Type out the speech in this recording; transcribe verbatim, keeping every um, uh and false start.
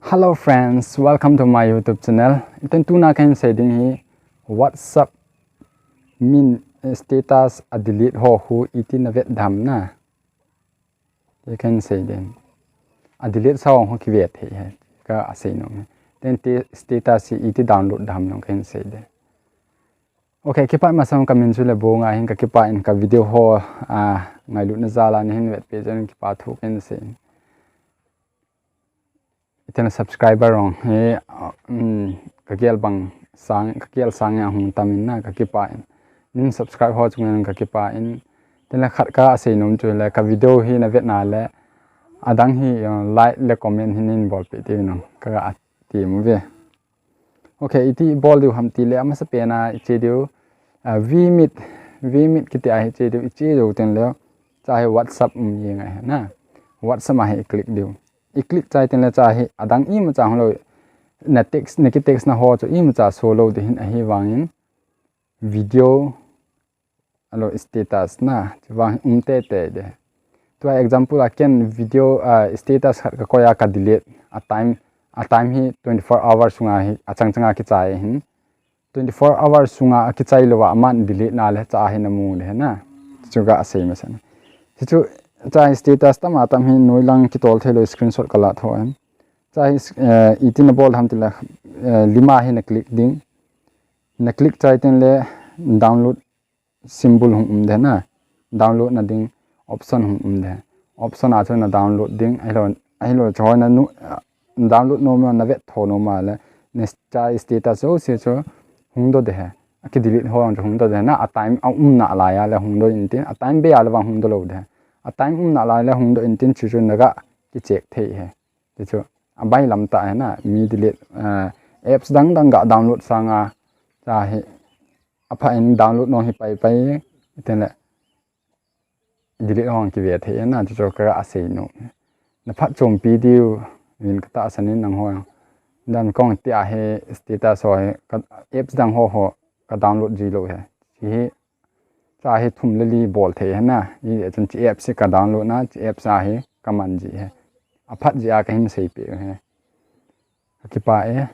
Hello friends, welcome to my YouTube channel. Iten tuna kahin sei ding hi WhatsApp min status a delete ho khu iti na vet dam na. Kahin sei ding. A delete sa ho kivet thei he. Ka a sei nom. Iten status hi iti download dam nom kahin sei ding. Ok, kipa masang ka min chu le bo nga hin ka kipa in ka video ho a ngailutna jal a nahin vetpi jeh un kipa thu kahin sei. Iten subscriber jong hi ka gel bang sang ka gel sang a hung tam in na ka kipa in. Nin subscribe ho chung in ka kipa in. Iten le khat ka sei nom chu le ka video hi na vet na le adang hi like le comment hi nin bolpi ti nom ka ga ti mu ve. Ok, iti bol diu ham ti le amasa pen a iche diu vmit vmit kiti a hi che diu iche diu ten le cha hi WhatsApp um ye ngai na. WhatsApp a hi click diu. I click chai ten le cha hi adang ima cha hung lo na text na ki text na ho chu ima cha so lo de hin ahi vangin video alo status na vang um te te de. Tua example a ken video uh, status khat ka koya ka delete a time a time hi twenty-four hours sunga hi achang changa kichai hin twenty-four hours sunga a kichai lova aman delete na le cha hi na mu le na. Chu ga sei ma san. Chu cha status tam a tam hi noilang kitol thei lo screenshot ka la tho em. Cha hi uh, iti na bol ham ti la uh, lima hi na click ding. Na click chai ten le download symbol hung um de na. Download na ding option hung um de. Option a chu na download ding ahilo ahilo choi na nu download nom na vet tho nom a le ne cha status o se chu hung do de he. A ki delete ho ang chu hung do de na a time a um na lai a le hung do in tin a time be a le vang hung do lo de. A time um na lai le hung do in tin chu chu na ga ki check thei he. Ti chu a bai lam ta he na mi delete uh, apps dang dang ga download sang a cha hi a pha in download nong hi pai pai iten le delete hong ki ve thei na chu chu ka a sei no na phat chom pi diu min ka ta sanin nang ho dan kong ti a he status ho he ka apps dang ho ho ka download ji lo he hi cha hi thum le li bol thei he na i chun chi apps ka download na chi apps a hi ka man ji he a phat ji a ka hin sei pe he ka kipa e